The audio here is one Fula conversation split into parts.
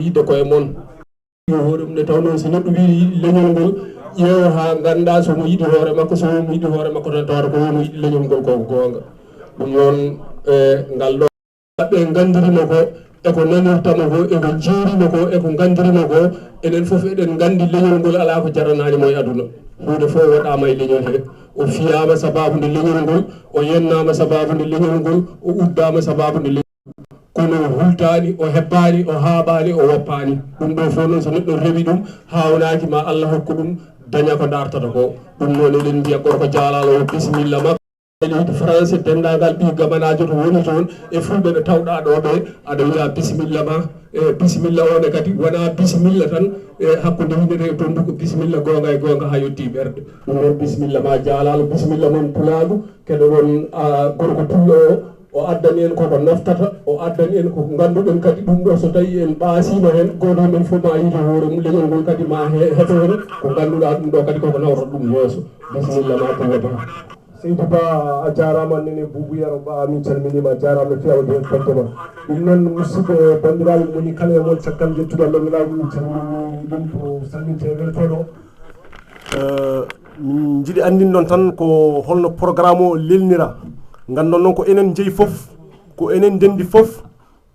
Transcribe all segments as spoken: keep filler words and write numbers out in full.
Yiɗde koye mon. Yo hoore mum nde taw noon, so neɗɗo wii leñol ngol, ƴeewa haa ngannda so mo yiɗi hoore makko, so mo yiɗi hoore makko tan, tawata ko mo yiɗi leñol ngol ko goonga. Ɗum noon, e, ngal ɗo ɓe nganndirino ko, e ko nanirtamo ko, e ko jiirino ko, e ko nganndirino ko, enen fof eɗen nganndi leñol ngol alaa ko jaranaani mo e aduna. Huunde fof waɗaama e leñol he. O fiyaama sabaabu nde leñol ngol, o yennaama sabaabu nde leñol ngol, o uddaama sabaabu nde leñol. Kono o hultaani, o hebbaani, o haaɓaani, o woppaani. Ɗum ɗo fof noon, so neɗɗo rewi ɗum, haawnaaki, ma Allah hokku ɗum, daña ko dartata ko. Ɗum noon, eɗen mbiya gorko jaalaalo o, bisimilla makko. Leydi France, denndaangal ɓii gamanaajo to woni toon, e fulɓe ɓe tawɗaa ɗo ɓe, aɗa wiya bisimilla ma. E bisimilla o ne kadi wonaa bisimilla tan, e hakkunde yimɓe ɓe toon, ko bisimilla goonga e goonga haa yettii ɓerɗe. Ɗum noon, bisimilla ma jaalaalo, bisimilla mon pulaagu, keɗoɗon, a, gorko pullo o, o addani en koko naftata, o addani en ko ngannduɗen kadi ɗum ɗo, so tawi en ɓaasiima heen, gooto men fof ma yiito hoore mum, leñol ngol kadi ma he-, heto heen ko ngannduɗaa ɗum ɗo kadi koko nawata ɗum yeeso. Bisimilla ma, pullo ba. Seydi Ba, a jaaraama, Nene Buubu Yero Ba, min calminiima, a jaaraama no feewa, jom fedde ma. Ɗum noon, musidɓe banndiraaɓe, moni kala e mon, caggal njettude Allah Nulaaɗo, min calminii ɗum ko salminte e weltooɗo. Eh, min njiɗi anndin ɗon tan ko holno programme o lelnira. Nganndon noon ko enen njeyi fof, ko enen ndenndi fof,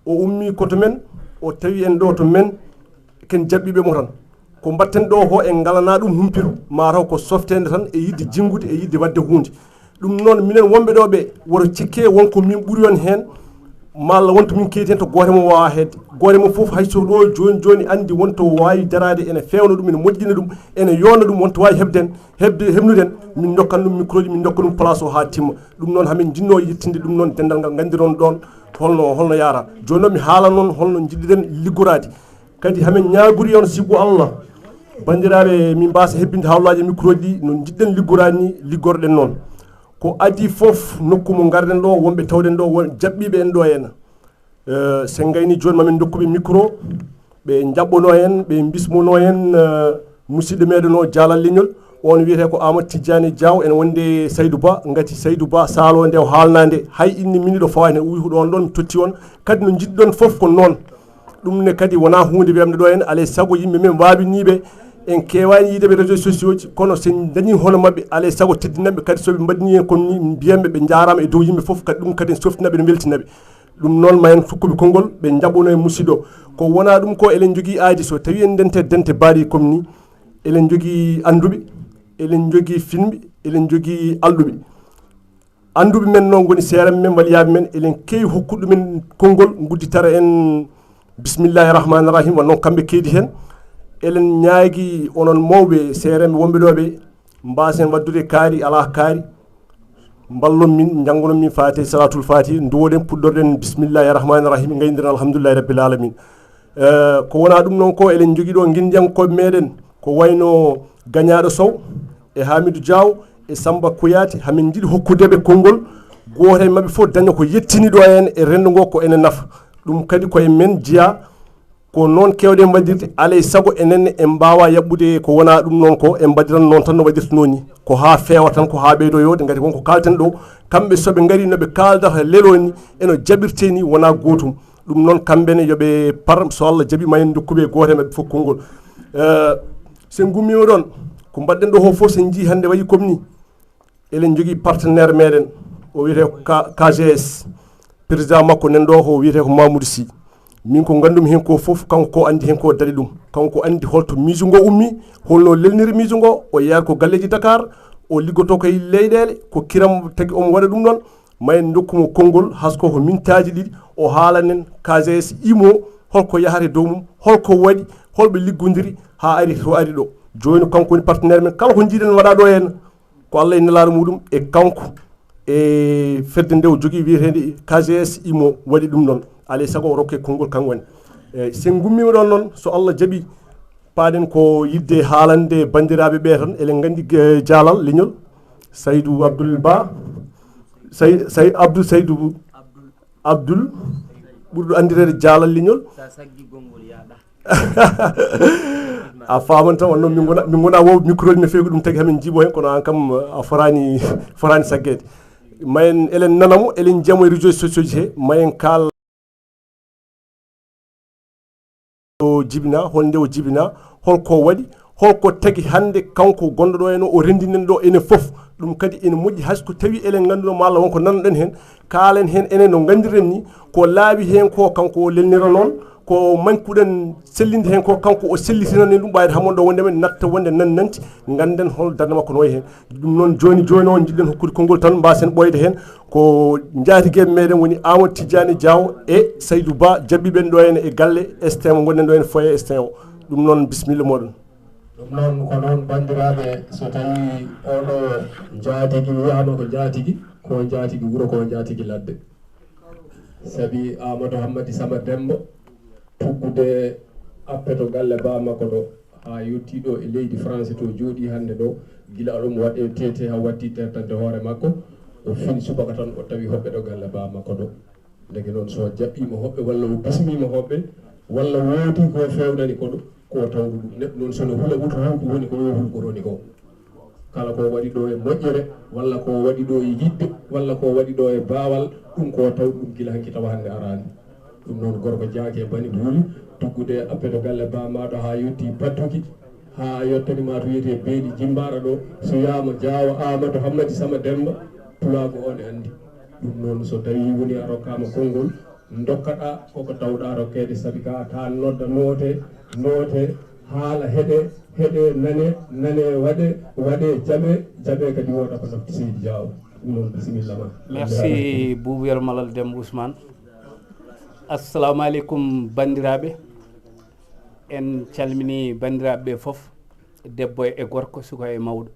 o ummii ko to men, o tawi en ɗo to men, ken jaɓɓiiɓe mo tan. Ko mbatten ɗo ko en ngalanaa ɗum humpito, maa taw ko softeende tan e yiɗde jinngude e yiɗde waɗde huunde. Ɗum noon, minen wonɓe ɗo ɓe, woto cikke won ko min ɓuri on heen, malla won to min keedi heen, to gooto mo waawaa heedde. Gooto mo fof, hay so ɗo jooni jooni anndi won to waawi daraade, ene feewna ɗum, ene moƴƴina ɗum, ene yoona ɗum, won to waawi heɓden, heɓde, heɓnuɗen, min ndokkan ɗum micro ji, min ndokka ɗum place o haa timma. Ɗum noon, hamin njinnoo yettinde ɗum noon, denndal ngal nganndiron ɗoon holno, holno yaara. Jooni noon, mi haala noon holno njiɗɗen liggoraade. Kadi hamin ñaagori on, sibu Allah, banndiraaɓe, min mbaasa hebbinde haalaaji e micro ji ɗi, no njiɗɗen liggoraade ni, liggorɗen noon. Ko adii fof, nokku mo ngarɗen ɗo, wonɓe tawɗen ɗo, won jaɓɓiiɓe en ɗo en. Eh, so en ngayni jooni, mamin ndokkuɓe micro, ɓe njaɓɓono en, ɓe mbismono en, eh, musidɗo meɗen o, Jaalal Leñol, on wiyetee ko Amadou Tidiani Diaw, ene wondi e Saydou Ba, ngati Saydou Ba saalo nde o haalna nde, hay inni min ɗo fawa heen, o wi ko ɗon ɗon mi totti on, kadi no njiɗɗon fof ko noon. Ɗum ne kadi wonaa huunde wiyamde ɗo en, alay sago yimɓe men waawiniiɓe, en keewaani yiide ɓe réseaux sociaux ji, kono so en dañii hono maɓɓe, alay sago teddinanɓe kadi so ɓe mbaɗnii en kon ni, mbiyanɓe ɓe njaaraama e dow yimɓe fof, kadi ɗum kadi en softina ɓe, en weltina ɓe. Ɗum noon, ma en sukkuɓe konngol, ɓe njaɓɓono e musidɗo. Ko wonaa ɗum ko, eɗen njogii aadi, so tawii en ndente dente baɗi comme ni, eɗen njogii annduɓe, eɗen njogii finɓe, eɗen njogii alɗuɓe. Annduɓe men noon ngoni seeremɓe men, waliyaaɓe men, eɗen keewi hokkude ɗumen konngol, ngudditara en. Bismillahi rahmani rahim, wano kamɓe keedi heen. Eɗen ñaagi onon mawɓe seeremɓe wonɓe ɗo ɓe, mbaasen waɗdude kaari, alaa kaari. Mballon min, njanngonon min Faatiha, Salaatul Faatiha, nduwoɗen, puɗɗorɗen Bismillahi Rahmani Rahim, ngayndiren Alhamdulillahi Rabbil Alamin. Eh, ko wonaa ɗum noon ko, eɗen njogii ɗo nginndiyankooɓe meɗen, ko wayno Gañaaɗo Sow e Hamidou Diaw e Samba Kouyaté, hamin njiɗi hokkude ɓe konngol, gooto e maɓɓe fof daña ko yettini ɗo en e renndo ngo ko ene nafa. Ɗum kadi ko e men jeyaa. Ko noon keewɗen waɗirde, alay sago enen en mbaawaa yaɓɓude ko wonaa ɗum noon ko, en mbaɗiran noon tan no waɗirta noon ni. Ko haa feewa tan, ko haa ɓeydo yooɗde, ngati won ko kaalten ɗo, kamɓe so ɓe ngarii no ɓe kaaldata lelo ni, e no jaɓirtee ni, wonaa gootum. Ɗum noon kamɓe ne yo ɓe par, so Allah jaɓi ma en ndokku ɓe gooto e maɓɓe fof konngol. Eh, so en ngummiima ɗoon, ko mbaɗɗen ɗo ko fof so en njii hannde wayi comme ni, eɗen njogii partenaire meɗen, o wiyetee ko K-, K G S. Président makko nan ɗo ko wiyetee ko Mamoudou Sy. Min ko nganndumi heen ko fof, kanko ko anndi heen ko daɗi ɗum. Kanko ko anndi holto miijo ngo ummi, holno lelniri miijo ngo, o yeeyaani ko galleeji Dakar, o liggotoo ko e leyɗeele, ko kiram tagi omo waɗa ɗum ɗoon. Ma en ndokku mo konngol, hasko ko mintaaji ɗiɗi, o haalanen K G S imo, holko yahata e dow mum, holko waɗi, holɓe liggondiri, haa ari to ari ɗo. Jooni kanko woni partenaire men, kala ko njiiɗen waɗa ɗo heen, ko Allah e nelaaɗo muɗum e kanko e fedde nde o jogii wiyeteende K G S imo waɗi ɗum ɗoon. Alay sago o rokke konngol kanko woni. Eeyi, so en ngummiima ɗoon noon, so Allah jaɓi, paaɗen ko yiɗde haalande banndiraaɓe ɓe tan, eɗen nganndi, eh, Jaalal Leñol, Saydou Abdoul Ba, Say-, Say-, Abdou Saydou Abdoul, ɓurɗo anndireede Jaalal Leñol. A faaman tan, wonno min ngona, min ngona wo micro no feewi ko ɗum tagi hamin jiibo heen, kono aan kam a foraani, foraani saggeede. Ma en, eɗen nana mo, eɗen njiya mo e réseaux sociaux ji he, ma en kaal. O Jibina, hol nde o jibina, hol ko waɗi, hol ko tagi hannde kanko gonɗo ɗo ene o renndinen ɗo enen fof. Ɗum kadi ene moƴƴi, hay so ko tawi eɗen ngannduno malla wonko nannoɗen heen, kaalen heen enen no nganndirɗen ni, ko laaɓi heen ko kanko o lelnira noon, ko mankuɗen sellinde heen ko kanko o sellitinani ɗum ɓayde hamoon ɗo wonde men natta wonde nan nanti, ngannden hol darnde makko no wayi heen. Ɗum noon jooni jooni o njiɗɗen hokkude konngol tan mbasen ɓooyde heen. Ko njaatigeeɓe meɗen woni Amadou Tidiani Diaw e Saydou Ba, jaɓɓiiɓe en ɗo henne e galle S T mo ngonɗen ɗo henne foyer S T o. Ɗum noon bisimilla moɗon. Ɗum noon ko noon banndiraaɓe, so tawii oɗo njaatigi wiyaama ko njaatigi, ko njaatigi wuro, ko njaatigi ladde. Sabi Amadou Hammadi Samba Demba tuggude appe to galle ba makko ɗo, haa yettii ɗo e leydi France to jooɗii hannde ɗo, gila ɗum waɗee tete haa watti tertante hoore makko, o fini subaka tan o tawi hoɓɓe ɗo galle ba makko ɗo. Ndeke noon so jaɓɓiima hoɓɓe walla o bismiima hoɓɓe walla woodi ko feewnani koɗo, ko tawɗo ɗum. Neɗɗo noon so no hula wuto haa ko woni ko yo hul ko roni ko. Kala ko waɗi ɗo e moƴƴere, walla ko waɗi ɗo e yiɗde, walla ko waɗi ɗo e baawal, ɗum ko taw ɗum gila hanki tawa hannde araani. Ɗum noon gorko jaake bani buuli, tuggude appe to galle ba maɗo haa yotti battuki, haa yottani ma to wiyetee beeli jimbaara ɗo. So wiyaama Jaawo Aamadu Hammadi Sama Demba, pulaagu on anndi. Ɗum noon so tawii woni a rokkaama konngol, ndokkaɗa koko tawɗa rokkeede, sabi ka ta nodda noote, noote, haala heɗe, heɗe nane, nane waɗe, waɗe jaɓe, jaɓe kadi wooda ko nafti seydi Jaawo. Ɗum noon bisimilla ma. Merci Boubou Yero Malal Demba Ousmane. Assalamu aleykum banndiraaɓe. En calmini banndiraaɓe ɓe fof, debbo e gorko, suka e mawɗo.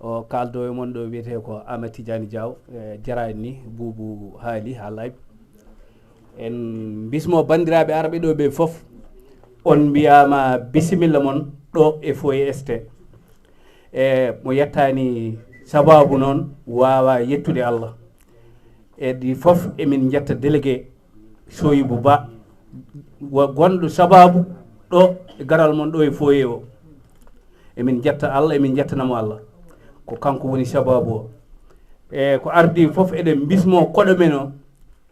O kaaldo e mon ɗo wiyetee ko Amadou Tidiani Diaw, e jaraani ni Boubou haali haa laaɓi. En mbismo banndiraaɓe arɓe ɗo ɓe fof, on mbiyaama bisimilla mon ɗo e foyer S T. E mo yettaani sababu noon waawa yettude Allah. E ɗi fof emin njetta délégué Soyibou Ba, wa-, gonɗo sababu ɗo e garal mon ɗo e foyer o. Emin njetta Allah, emin njettanamo Allah. Ko kanko woni sababu o. E ko ardi fof eɗen mbismo koɗo men o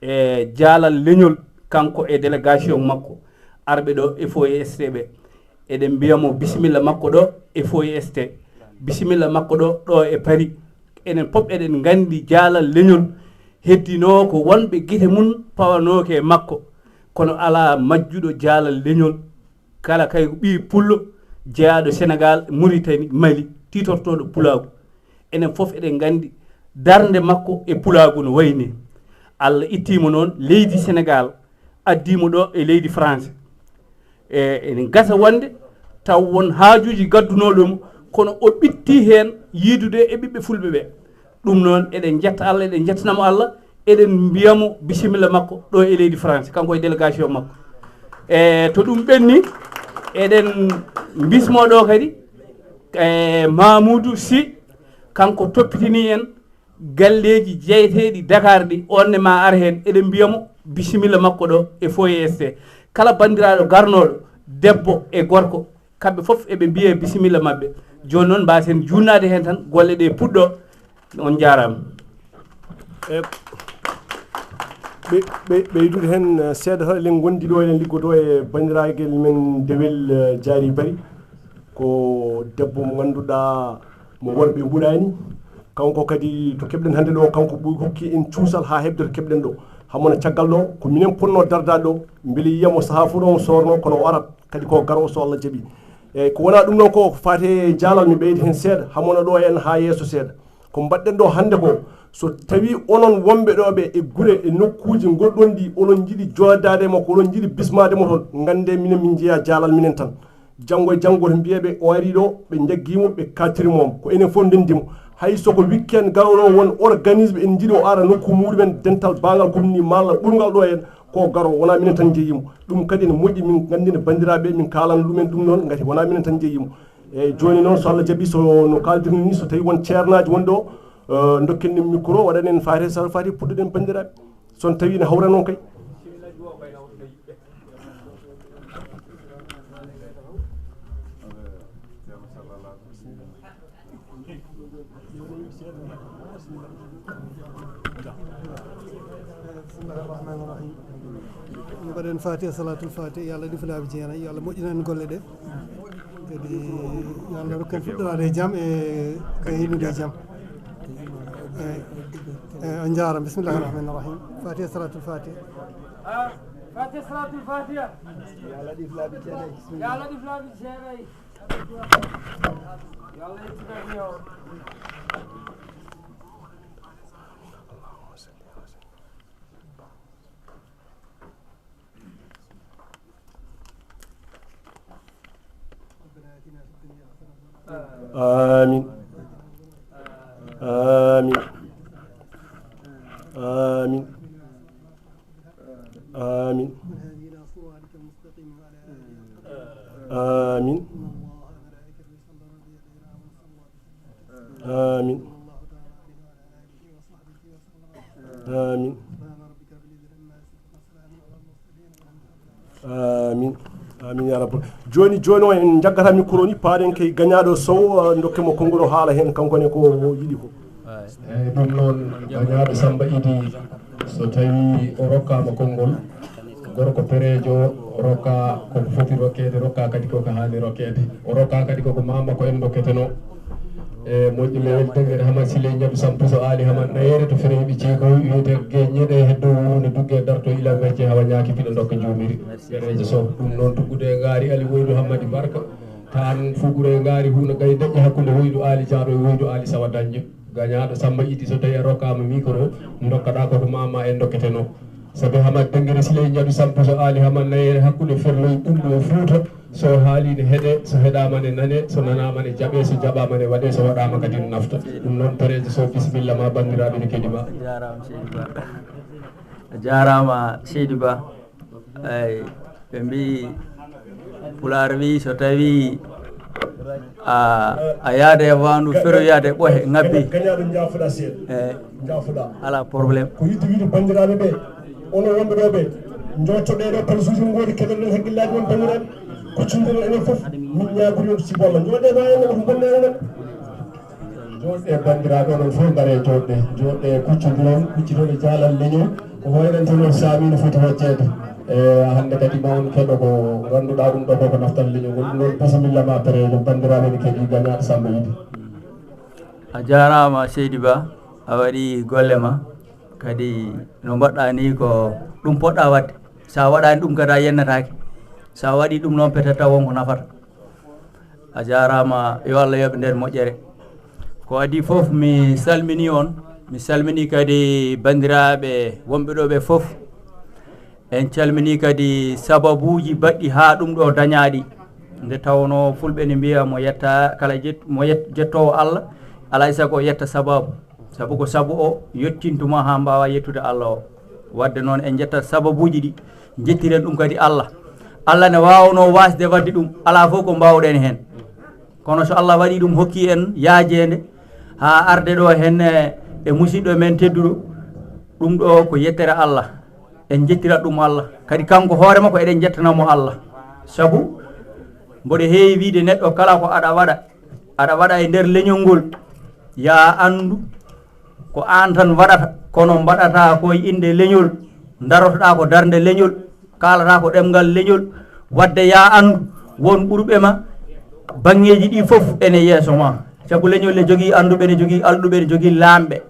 e jaalal leñol, kanko e délégation makko arɓe ɗo e foyer S T ɓe. Eɗen mbiyamo bisimilla makko ɗo e foyer S T. Bisimilla makko ɗo, ɗo e Paris. Enen pop eɗen nganndi jaalal leñol heddinoo ko wonɓe gite mum pawanooki e makko. Kono alaa majjuɗo jaalal leñol. Kala kay ko ɓii pullo jeyaaɗo Senegaal, Muritani, Mali, tiitortooɗo pulaagu. Enen fof eɗen nganndi darnde makko e pulaagu no wayi ni. Allah ittiimo noon leydi Senegaal, addiimo ɗo e leydi France. E, ene gasa wonde taw won haajuuji gaddunooɗo mo, kono o ɓitti heen yiidude e ɓiɓɓe fulɓe ɓe. Ɗum noon eɗen njetta Allah, eɗen njettanamo Allah, eɗen mbiyamo bisimilla makko ɗo e leydi France, kanko e délégation makko. E to ɗum ɓenni, eɗen mbismo ɗo kadi e Mamoudou Sy, kanko toppitini en galleeji jeyeteeɗi Dakar ɗi, on ne ma ar heen, eɗen mbiyamo bisimilla makko ɗo e foyer S T. Kala banndiraaɗo garnooɗo, debbo e gorko, kamɓe fof eɓe mbiyee bisimilla maɓɓe. Jooni noon, mbaasen juunnaade heen tan, golle ɗe puɗɗo. On njaaraama. E ɓe-, ɓe-, ɓeydude heen, eh, seeɗa tan, eɗen ngondi ɗo, eɗen liggotoo e banndiraagal men Dewel, eh, Jaari Bari. Ko debbo mo ngannduɗaa, mo worɓe mbuɗaani. Kanko kadi, to keɓɗen hannde ɗo, kanko ɓuri hokki en cuusal haa heɓde to keɓɗen ɗo. Hammana caggal ɗo, ko minen potnoo dardaade ɗo, mbele yiyamo sahaa fof ɗo on soorno, kono o arat. Kadi ko garo o so Allah jaɓi. Eyyi, ko wonaa ɗum ɗon ko faati e jaalal, mi ɓeydi heen seeɗa, hammana ɗo en haa yeeso seeɗa. Ko mbaɗɗen ɗo hannde ko, so tawii onon wonɓe ɗo ɓe e gure e nokkuuji ngoɗɗon ɗi, oɗon njiɗi jooɗdaade e makko, oɗon njiɗi bismaade mo toon, nganndee minen min njeyaa jaalal minen tan. Janngo e janngo to mbiyeeɓe o arii ɗo, ɓe njaggii mo, ɓe kattiri mo. Ko enen fof ndenndi mo. Hay so ko weekend garooɗo o won organisme, en njiɗi o ara nokku muuɗum en, dental baagal commune ni malla ɓurngal ɗo en, ko garo, wonaa minen tan njeyi mo. Ɗum kadi ene moƴƴi min nganndina banndiraaɓe, min kaalana ɗumen ɗum noon, ngati wonaa minen tan njeyi mo. Eyyi, jooni noon, so Allah jaɓi, so no kaaldirmi ni, so tawi won ceernaaji wonɓe ɗo, eh, dokken ɗum micro, waɗanen faate, so faati, puɗɗoɗen banndiraaɓe. So on tawi ne hawra noon kay. Rahmaani Rahiim. Mbaɗen Fatiha, Salatul Fatiha, yo Allah ɗiflaaɓe jeenayi, yo Allah moƴƴinan golle ɗe. Kadi yo Allah rokken fuɗɗoraade e jam e gaynude e jam. E, e, on njaaraama. Bismillahi rahmaani rahim. Fatiha, Salatul Fatiha. Ah, Fatiha, Salatul Fatiha. Yo Allah ɗiflaaɓe jeenayi. Bismillah. Yo Allah ɗiflaaɓe jeenayi. Yo Allah yettinan yo. Amin. Amin. Amin. Amin. Amin. Amin. Amin. Amin. Amin ya rabbal. Joni, joni o en jaggata micro ni, paaɗen kay gañaaɗo Sow, uh, ndokke mo konngol o haala heen, kanko ne ko o yiɗi ko. Eyi, ɗum noon, gañaaɗo Samba Idi, so tawi o rokkaama konngol, gorko pereejo rokka ko foti rokkeede, rokka kadi koko haani rokkeede. O rokka kadi koko mama ko en ndokketeno. E moƴƴi men tengere Hamad Sile Ñaɗu Sampuso Ali Hamad Nayere to Fereyɓe Ceekoy wiyete Geñeɗe heddo woni dugge darto ila mecce hawa ñaaki piɗo ndokka juumiri. Gareejo Sow. Ɗum noon tuggude e ngaari Ali Woydu Hammadi Barka. Taan fugure ngaari huuna gay deƴƴa hakkunde Woydu Ali Jaaɗo e Woydu Ali Sawa Dañƴo. Gañaaɗo Samba Idi, so tawi a rokkaama micro, ndokkaɗaa koko mama en ndokketeno. Sabi Hamad Dengere Siley Ñaɗu Sampuso Ali Hamad Nayere hakkunde Ferloy Ɓulɗo e Fuuta. So haali ne heɗe, so heɗaama ne nane, so nanaama ne jaɓe, so jaɓaama ne waɗe, so waɗaama kadi ne nafta. Ɗum noon, Pereejo Sow, bisimilla ma, banndiraaɓe ne keɗi ma. A jaaraama, Seydi Ba. A jaaraama, Seydi Ba. Eyi, ɓe mbii, Pulaar wii, so tawii a, a yaada e waandu, feroyaade ɓohe, ngabbi. Gañaaɗo, njaafoɗaa seeɗa. Eyi. Njaafoɗaa. Alaa problème. Ko yiɗde wiide banndiraaɓe ɓe, onon wonɓe ɗo ɓe, njooɗto ɗee ɗo palsuuji ngoodi, keɗoɗen hakkillaaji mon banndiraaɓe. Kuccondiron enen fof, min ñaagori on sibo Allah. Njooɗee ma en, on bonnaa en. Jooɗɗe banndiraaɓe, onon fof ngaree jooɗɗe. Jooɗɗe, kuccondiron, kuccitoɗe jaalal leñol. Ko hoyrante noon saami no foti hocceede. E hannde kadi ma on keɗo ko ngannduɗaa ɗum ɗo ko, ko naftal leñol ngol. Ɗum noon, bisimilla ma, Pereejo, banndiraaɓe ne keɗi, gañaaɗo Samba Idi. A jaaraama, Seydi Ba, a waɗi golle ma. Kadi no mbaɗɗaa ni ko ɗum poɗɗaa waɗde. So a waɗaani ɗum kadi a yennataake. So a waɗii ɗum noon, peut-être taw won ko nafata. A jaaraama, yo Allah yoɓ nden moƴƴere. Ko adii fof, mi salminii on, mi salminii kadi banndiraaɓe wonɓe ɗo ɓe fof. En calminii kadi sababuuji baɗɗi haa ɗum ɗo dañaa ɗi. Nde tawnoo fulɓe ne mbiya mo yetta, kala jet-, mo yet-, jettoowo Allah, alaa e sago o yetta sababu. Sabu ko sabu o yottintu ma haa mbaawaa yettude Allah o. Waɗde noon, en njettat sababuuji ɗi, njettiren ɗum kadi Allah. Allah ne waawnoo waasde waɗde ɗum, alaa fof ko mbaawɗen heen. Kono so Allah waɗii ɗum, hokkii en yaajeende haa arde ɗo heen e, e musiɗɗo men tedduɗo, ɗum ɗo ko yettere Allah. En njettirat ɗum Allah. Kadi kanko hoore makko eɗen njettana mo Allah. Sabu mboɗo heewi wiide neɗɗo kala ko aɗa waɗa, aɗa waɗa e nder leñol ngol, yaa anndu ko aan tan waɗata, kono mbaɗataa ko e innde leñol, ndarotoɗaa ko darnde leñol, kaalataa ko ɗemngal leñol. Waɗde yaa anndu, won ɓurɓe ma, baŋŋeeji ɗi fof ene yeeso ma. Sabu leñol ne jogii annduɓe, ne jogii alɗuɓe, ne jogii laamɓe.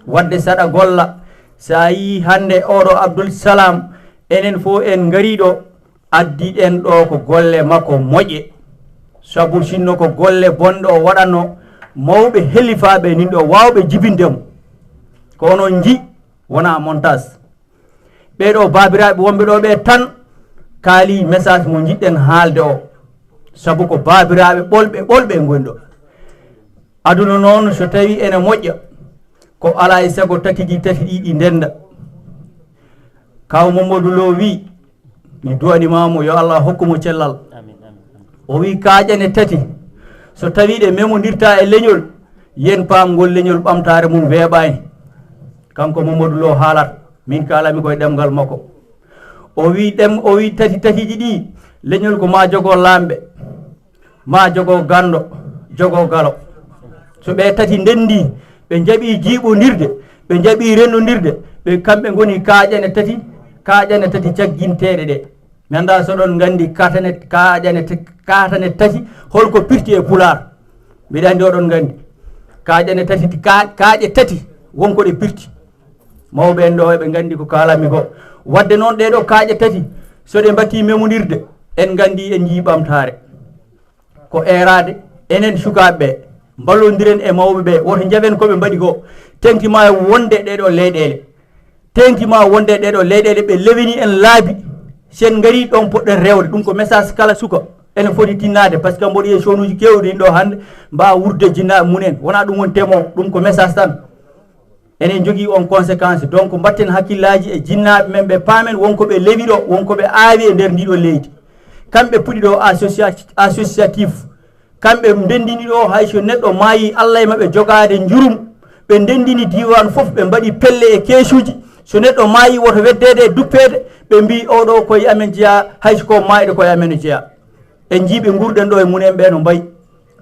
Waɗde saɗa golla, so a yii hannde oɗo Abdul Salam, enen fof en ngarii ɗo, addi ɗen ɗo ko golle makko moƴƴe. Sabu sinno ko golle bonɗe o waɗatno, mawɓe helifaaɓe nin ɗo waawɓe jibinde mo. Ko onon nji, wonaa montage. Ɓee ɗo baabiraaɓe wonɓe ɗo ɓe tan kaali message mo njiɗɗen haalde o. Sabu ko baabiraaɓe ɓolɓe, ɓolɓe ngoni ɗo. Aduna noon, so tawi ene moƴƴa, ko alaa e sago tati ɗi, tati ɗi, ɗi ndennda. Kaw Mamadou Lo wi, mi duwaniima mo, yo Allah hokku mo cellal. Amin, amin, amin. O wi, kaaƴe ne tati, so tawi ɗe memondirta e leñol, yen paam ngol leñol ɓamtaare mum weeɓaani. Kanko Mamadou Lo haalat, min kaalami koye ɗemngal makko. O wi ɗem-, o wi tati, tatiiji ɗi, leñol ko ma jogo laamɓe, ma jogo ganndo, jogo galo. So ɓe tati ndenndi, ɓe njaɓi jiiɓondirde, ɓe njaɓi renndondirde, ɓe kamɓe ngoni kaaƴe ne tati, kaaƴane tati cagginteeɗe ɗe. Mi anndaa so oɗon nganndi kaatane, kaaƴane, kaatane tati, holko pirti e Pulaar. Mbiɗa anndi oɗon nganndi. Kaaƴane tati, ka-, kaaƴe tati, won ko ɗe pirti. Mawɓe en ɗo, eɓe nganndi ko kaalatmi ko. Waɗde noon, ɗee ɗoo kaaƴe tati, so ɗe mbattii memondirde, en nganndi en njii ɓamtaare. Ko eeraade, enen sukaaɓe ɓe, mballondiren e mawɓe ɓe, woto njaɓen ko ɓe mbaɗi ko. Teeŋti ma wonde ɗee ɗoo leyɗeele. Teeŋti ma wonde ɗee ɗoo leyɗeele ɓe lewini en laabi. Si en ngarii ɗoon, poɗɗen rewde. Ɗum ko message kala suka. Ene foti tinnaade, par ce que mboɗo yiya soonuuji keewɗi ɗo hannde, mbaawa wuurdude jinnaaɓe mum en. Wonaa ɗum woni temo, ɗum ko message tan. Enen njogii oon conséquence. Donc, mbatten hakkillaaji e jinnaaɓe men ɓe, paamen won ko ɓe lewi ɗo, won ko ɓe aawi e nder ndii ɗoo leydi. Kamɓe puɗi ɗo associa-, associatif. Kamɓe ndendini ɗo, hay so neɗɗo maayi, Allah e maɓɓe jogaade njurum. Ɓe ndendini diiwaan fof, ɓe mbaɗi pelle e keesuuji. So neɗɗo maayi, woto weddeede e duppeede. Ɓe mbii, "Oo ɗoo ko e amen jeyaa, hay so ko maayɗo ko e amen o jeyaa." En njii ɓe nguurɗen ɗo e mum en ɓe no mbayi.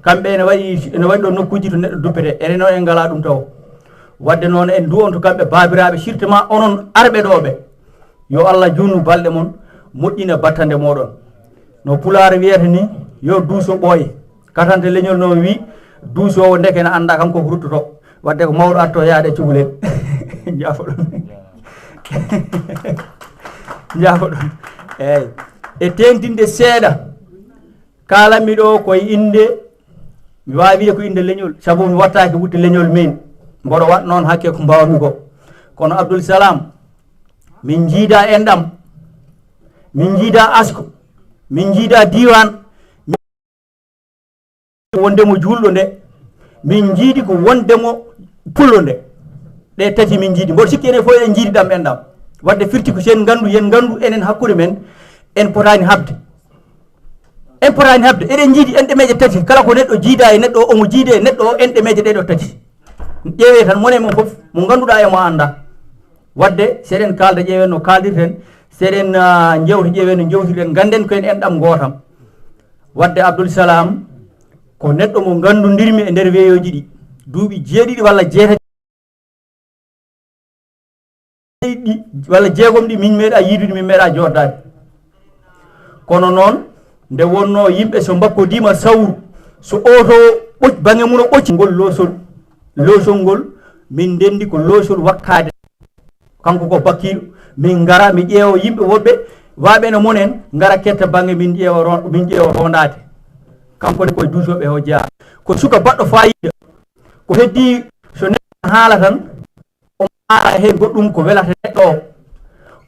Kamɓe ene waɗi, ene waɗi ɗo nokkuuji to neɗɗo duppetee. Enen noon en ngalaa ɗum tawo. Waɗde noon en duwonto kamɓe baabiraaɓe, surtout onon arɓe ɗo ɓe. Yo Allah juutnu balɗe mon, moƴƴina battande mooɗon. No Pulaar wiyata ni, yo duuso ɓooy. Katante leñol no wi, duusoowo ndeke na annda kanko ko ruttoto. Waɗde ko mawɗo atto yaade e cukalel. Njaafo ɗon. Njaafo ɗon. Eey. E teeŋtinde seeɗa, kaalatmi ɗo ko e innde, mi waawi wiide ko innde leñol, sabu mi wattaaki wutte leñol min. Mboɗo waɗ noon hakke ko mbaawmi ko. Kono Abdul Salam, min njiida enɗam, min njiida asko, min njiida diiwaan, wonde mo juulɗo nde, min njiidi ko wonde mo pullo nde. Ɗe tati min njiidi. Mboɗo sikki enen fof eɗen njiidi ɗam enɗam. Waɗde firti ko sen nganndu, yen nganndu enen hakkunde men, en potaani haɓde. En potaani haɓde. Eɗen njiidi enɗemeeje tati. Kala ko neɗɗo jiida e neɗɗo o, omo jiida e neɗɗo o, enɗemeeje ɗe ɗo tati. Ƴeewee tan, mone mon fof, mo ngannduɗaa e mo anndaa. Waɗde, seɗen kaalda, ƴeewen no kaaldirten, seɗen, ah, njewta, ƴeewen no njewtirten, ngannden ko en enɗam gootam. Waɗde, Abdul Salam ko neɗɗo mo nganndundirmi e nder weeyooji ɗi. Duuɓi jeeɗiɗi walla jeetati ɗi, walla jeegom ɗi min meeɗaa yiidude, min meeɗaa jooɗdaade. Kono noon, nde wonnoo yimɓe so mbakkodiima sawru, so oto ɓoc-, baŋnge mum o ɓocci ngol loosol, loosol ngol, min ndenndi ko loosol wakkaade. Kanko ko bakkiiɗo, min ngara, mi ƴeewa yimɓe woɓɓe, waaɓe no mon en, ngara ketta baŋnge, min ƴeewa ro-, min ƴeewa rondaade. Kanko ne koye duusooɓe o jeyaa. Ko suka baɗɗo faayiida. Ko heddii so neɗɗo haala tan, omo haala heen goɗɗum ko welata neɗɗo o.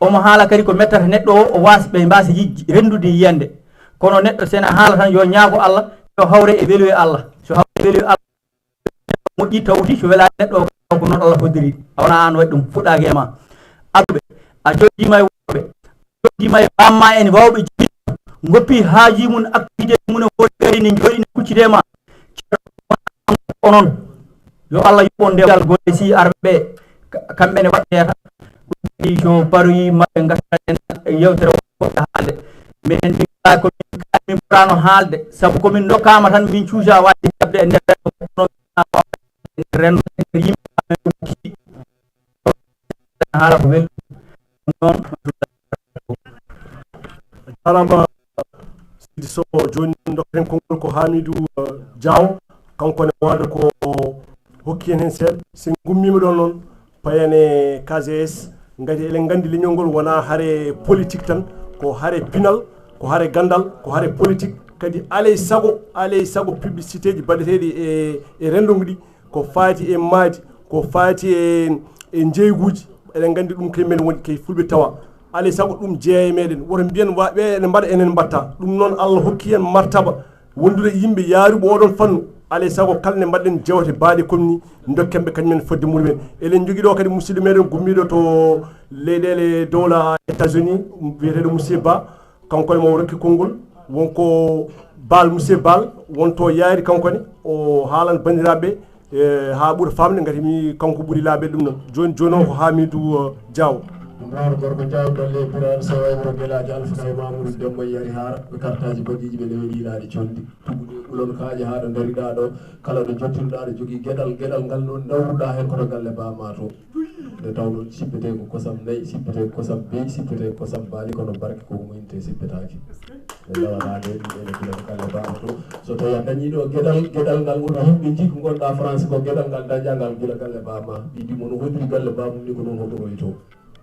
Omo haala kadi ko mettata neɗɗo o, o waas-, ɓe mbaasa yijji, renndude yiyannde. Kono neɗɗo so ene haala tan, yo ñaago Allah, yo hawre e weluye Allah. So hawre e weluye Allah, moƴƴi, tawti so welaani neɗɗo o, ko noon Allah hoddiri. A wonaa aan waɗi ɗum, fuɗɗaaki e ma. Adduɓe, a jooɗiima e worɓe, a jooɗiima e bamma en waawɓe jiɗi, ngoppi haaji mum, activité mum, e hoɗi gari ne jooɗi ne kuccite ma. Onon, yo Allah yoɓ on nde golle si arɓe ɓe, ka-, kamɓe ne waɗɗeeta. Ɗum kadi so paroyi maɓɓe ngasa en yewtere woɗɗe haalde. Minen min kala ko min kaali min ɓurano haalde, sabu ko min ndokkaama tan min cuusa waɗde jaɓde e nder renndo, renndo yimɓe amen ɗum tiiɗi. Haala ko welɗum. Noon. Jarama Sidi Sow. Jooni ndokken konngol ko Hamidou, eh, Diaw, kanko ne wonata ko hokki en heen seeɗa. So en ngummiima ɗoon noon, payen e K G S, ngati eɗen nganndi leñol ngol wonaa hare politique tan, ko hare pinal, ko hare ganndal, ko hare politique. Kadi alay sago, alay sago publicité ji baɗeteeɗi e, e renndo ngu ɗi, ko faati e maadi, ko faati e, e njeeyguuji, eɗen nganndi ɗum kay men woni kay fulɓe tawa. Alay sago ɗum jeeya e meɗen. Woto mbiyen wa-, ɓe ene mbaɗa, enen mbatta. Ɗum noon Allah hokki en martaba wondude e yimɓe yaaruɓe oɗon fannu. Alay sago kala nde mbaɗɗen jewte baaɗe comme ni, ndokken ɓe kañum en fodde mumen. Eɗen njogii ɗo kadi musidɗo meɗen gummiiɗo to leyɗeele dowla États-Unis, wiyeteeɗo Monsieur Ba. Kanko ne mo rokki konngol, wonko Baal, Monsieur Baal, wonto yaari kanko ne, o haalan banndiraaɓe ɓe, e, haa ɓura faamde, ngati mi kanko ɓuri laaɓeede ɗum noon. Jooni jooni o ko Hamidou, e, Diaw. Ɗum noon gorko Diaw, Dolle, Birane Sow, e wuro Gelaajo, Alfa Kay, Mamoudou Demba, Yari Haara, ɓe kartaaji baɗɗiiji ɓe lewe ɗiilaaɗi conndi. Tugude ɓulon kaaƴe haa ɗo ndariɗaa ɗo, kala ɗo jottiruɗaa ɗo jogii geɗal, geɗal ngal noon ndawruɗaa heen koto galle Ba Mato. Nde tawnoo sippetee ko kosam nayi, sippetee ko kosam beyi, sippetee ko kosam baali, kono barke ko umminte sippetaaki. Ɓe ndewata nde ɗum ene gila ko galle baaba to. So tawii a dañii ɗo geɗal, geɗal ngal woni yimɓe nji ko ngonɗa France ko geɗal ngal dañƴa ngal gila galle baaba ma. Ɓiydi mo no hoɗiri galle baaba mum ni ko noon hoɗoroyi to.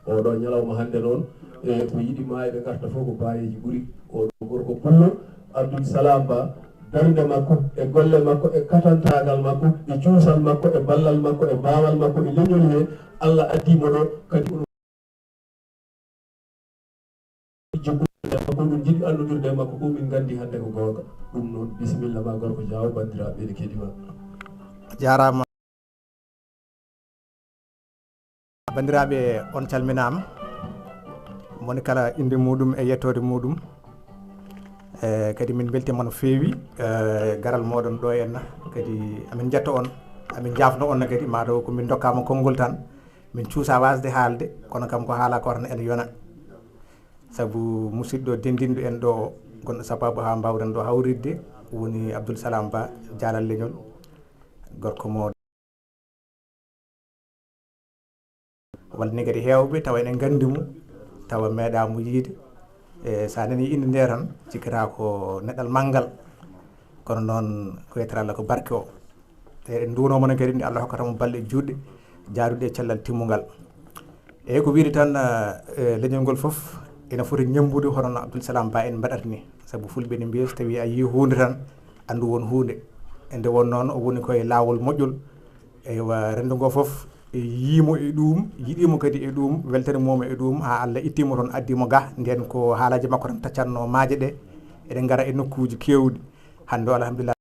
Oɗo ñalawma hannde noon, e ko yiɗi maa eɓe ngarta fof ko baayeeji ɓuri. Oɗo gorko pullo, Abdoul Salam Ba, darnde makko, e golle makko, e katantaagal makko, e cuusal makko, e ballal makko, e baawal makko, e leñol he, Allah addi mo ɗo, kadi oɗo jokkude e makko, oɗon njiɗi anndudirde e makko, ko min nganndi hannde ko goonga. Ɗum noon, bisimilla ma gorko Jaawo, banndiraaɓe ene keɗi ma. Jaaraama. Banndiraaɓe, on calminaama. Moni kala innde muɗum e yettoode muɗum. E, kadi min mbeltiima no feewi, e, garal mooɗon ɗo henna. Kadi amin njetto on, amin njaafno on kadi, maa taw ko min ndokkaama konngol tan. Min cuusa waasde haalde, kono kam ko haala ko tan ene yona. Sabu musidɗo denndinɗo en ɗo, gonɗo sabaabu haa mbaawɗen ɗo hawritde, woni Abdoul Salam Ba, jaalal leñol, gorko mo walla ni kadi heewɓe tawa ene nganndi mo, tawa meeɗaa mo yiide. E, so a nanii innde nde tan, cikkata ko neɗɗal manngal. Kono noon, ko yettere Allah ko barke o. E, en nduwnooma noon kadi nde Allah hokkata mo balɗe juutɗe, jaaduɗe e cellal timmungal. Eeyi, ko wiyde tan, e, leñol ngol fof ene foti ñemmbude hono no Abdoul Salam Ba en mbaɗata ni. Sabu fulɓe ne mbiya, so tawii a yii huunde tan, anndu won huunde. E nde won noon, o woni koye laawol moƴƴol. Eywa, renndo ngo fof e yiimo e ɗum, yiɗiimo kadi e ɗum, weltanimooma e ɗum, haa Allah ittiimo toon, addiimo ga. Ndeen ko haalaaji makko tan taccatnoo maaje ɗe, eɗen ngara e nokkuuji keewɗi. Hannde o, alhamdulillah,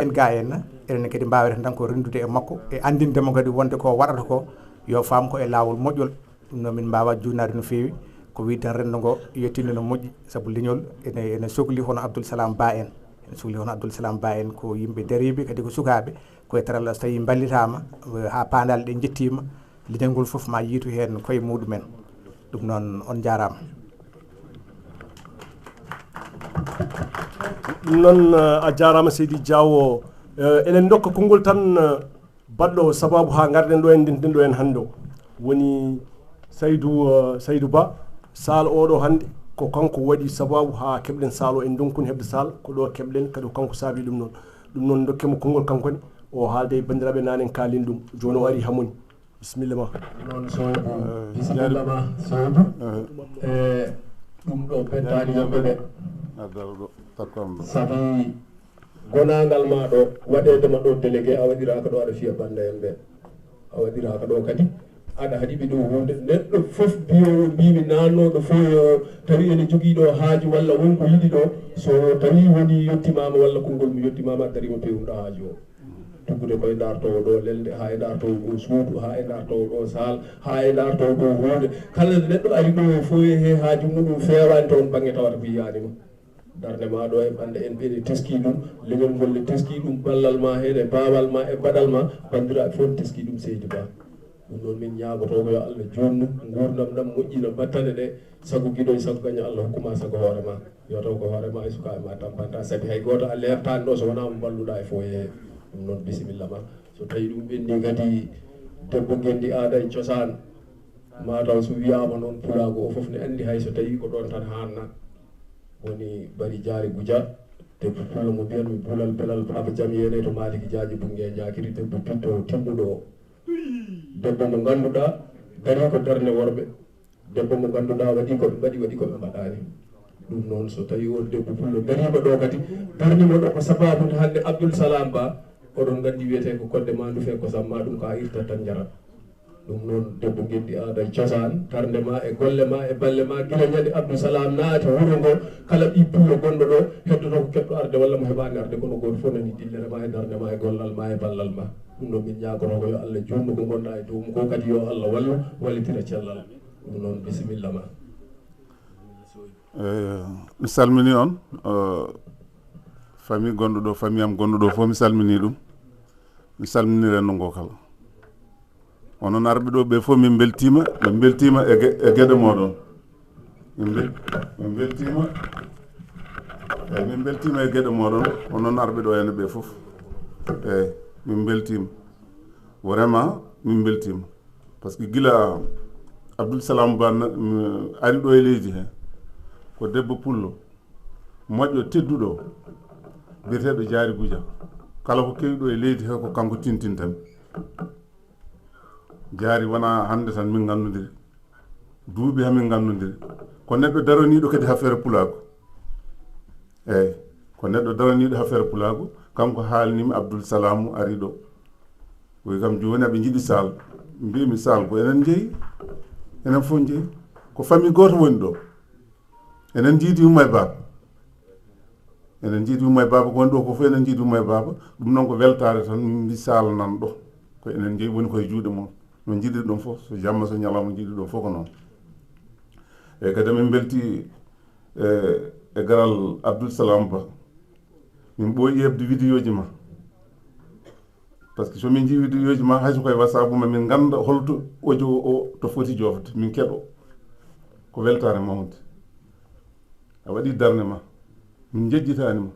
en ga en, enen kadi mbaaweten tan ko renndude e makko, e anndinde mo kadi wonde ko waɗata ko, yo faam ko e laawol moƴƴol. Ɗum noon, min mbaawaa juutnaade no feewi. Ko wiyde tan, renndo ngo yettiinde no moƴƴi, sabu leñol ene, ene sokli hono Abdoul Salam Ba en. Ene sokli hono Abdoul Salam Ba en, ko yimɓe dariiɓe, kadi ko sukaaɓe. Ko e taralla, so tawii mballitaama, eh, haa paandaale ɗe njettiima, leñol ngol fof ma yiytu heen koye muɗumen. Ɗum noon, on njaaraama. Ɗum noon, eh, a jaaraama, Seydi Diawo. Eh, eɗen ndokka konngol tan, eh, baɗɗo sabaabu haa ngarɗen ɗo en, ndentɗen ɗo en hannde o. Woni Saydu, eh, Saydu Ba, Sal oɗo hannde, ko kanko waɗi sabaabu haa keɓɗen Sal o. En ndonkuni heɓde Sal, ko ɗo keɓɗen, kadi ko kanko saabi ɗum noon. Ɗum noon, ndokkee mo konngol kanko ne, o haalda e banndiraaɓe, naane en kaalin ɗum. Jooni o ari haa moni. Bisimilla ma. Noon, Sohaybu. Eh, bisimilla ma, Sohaybu. Eh. E ɗum ɗo bettaani yimɓe ɓe. Adda ɗo, takko am ɗo. Sabi gonaangal ma ɗo, waɗeede ma ɗo délégué, a waɗiraaka ɗo aɗa fiya bannda en ɓe. A waɗiraaka ɗo kadi. Aɗa haɗi ɓe ɗo huunde. Neɗɗo fof mbiyoowo, mbimi naannooɗo fof, yo tawi ene jogii ɗo haaju walla won ko yiɗi ɗo, so tawi woni yettimaama walla konngol mum yettimaama, a darima pewnuɗo haaju o. Tuggude koye dartowo ɗo lelde, haa e dartowo ɗo suudu, haa e dartowo ɗo saal, haa e dartowo ɗo huunde. Kala neɗɗo ari ɗo e fof he haaju muɗum feewaani toon bannge tawata ko yiyaani ma. Darnde ma ɗo e bannde en ɓe ne teski ɗum, leñol ngol ne teski ɗum, ballal ma heen e baawal ma e baɗal ma, banndiraaɓe fof ne teski ɗum, Seydi Ba. Ɗum noon min ñaagotoo ko yo Allah juutnu nguurndam ɗam, moƴƴina battane ɗe, sago giɗo e sago gaño Allah hokkuma sago hoore ma. Yo taw ko hoore ma e sukaaɓe ma tampanta, sabi hay gooto a leertaani ɗo so wonaa mo mballuɗaa e fof he. Ɗum noon bisimilla ma. So tawii ɗum ɓenni kadi debbo ngenndi aada e cosaan, ma taw so wiyaama noon pulaagu o fof ne anndi hay so tawii ko ɗoon tan haanna. Woni Bari Jaari Guja, debbo pullo mo mbiyanmi Bulal Belal Baaba Jam Yeene to Maaliki Jaaji Bunnge Ñaakiri, debbo pittoowo timmuɗo o. Debbo mo ngannduɗaa darii ko darnde worɓe. Debbo mo ngannduɗaa waɗi ko ɓe mbaɗi, waɗi ko ɓe mbaɗaani. Ɗum noon, so tawii on debbo pullo dariima ɗo kadi, darnima ɗo ko sabaabu nde hannde Abdoul Salam Ba, oɗon nganndi wiyetee ko kodde ma ndufe kosam ma ɗum ko a irtat tan njarat. Ɗum noon, debbo ngenndi aada e cosaan, darnde ma e golle ma e balle ma, gila ñande Abdoul Salam naati wuro ngo, kala ɓii pullo gonɗo ɗo, heddoto ko keɓɗo arde walla mo heɓaani arde, kono gooto fof nani dillere ma e darnde ma e gollal ma e ballal ma. Ɗum noon, min ñaagoto ko yo Allah juutnu ko ngonɗaa e dow mum ko, kadi yo Allah wallu, wallitira cellal. Ɗum noon, bisimilla ma. Eh, mi salmini on, eh, famille gonɗo ɗo, famille am gonɗo ɗo fof, mi salmini ɗum. Mi salmini renndo ngo kala. Onon arɓe ɗo ɓe fof, min mbeltiima, min mbeltiima e ge-, e geɗe moɗon. Min mbel-, min mbeltiima, eeyi, min mbeltiima e geɗe moɗon, onon arɓe ɗo henne ɓe fof. Eeyi, min mbeltiima. Vraiment, min mbeltiima. Parce que gila Abdoul Salam Ba na- m- ari ɗo e leydi he, ko debbo pullo, moƴƴo, tedduɗo, biyeteeɗo Jaari Guja. Kala ko kewi ɗo e leydi he, ko kanko tintintami. Jaari wona hannde tan min nganndondiri. Duuɓi hamin nganndondiri. Ko neɗɗo daraniiɗo kadi affaire pulaagu. Eeyi, ko neɗɗo daraniiɗo affaire pulaagu. Kanko haalnimi Abdoul Salamu ari ɗo. Wi kam jooni aɓe njiɗi saal. Mbimi saal ko enen njeyi. Enen fof njeyi. Ko famille gooto woni ɗo. Enen njiidi umma e baaba. Enen njiidi umma e baaba, ko woni ɗo ko fof enen njiidi umma e baaba. Ɗum noon ko weltaare tan, min mbi saal nan ɗo. Ko enen njeyi, woni koye juuɗe mon. No njiɗiri ɗum fof, so jamma so ñalawma njiɗiri ɗum fof ko noon. Eeyi, kadi min mbelti e, e garal Abdoul Salam Ba. Min ɓooyi heɓde vidéo ji ma. Parce que so min njii vidéo ji ma, hay so koye WhatsApp ma, min ngannda holto audio o to foti joofde, min keɗo. Ko weltaare mawnde. A waɗi darnde ma. Min njejjitaani ma.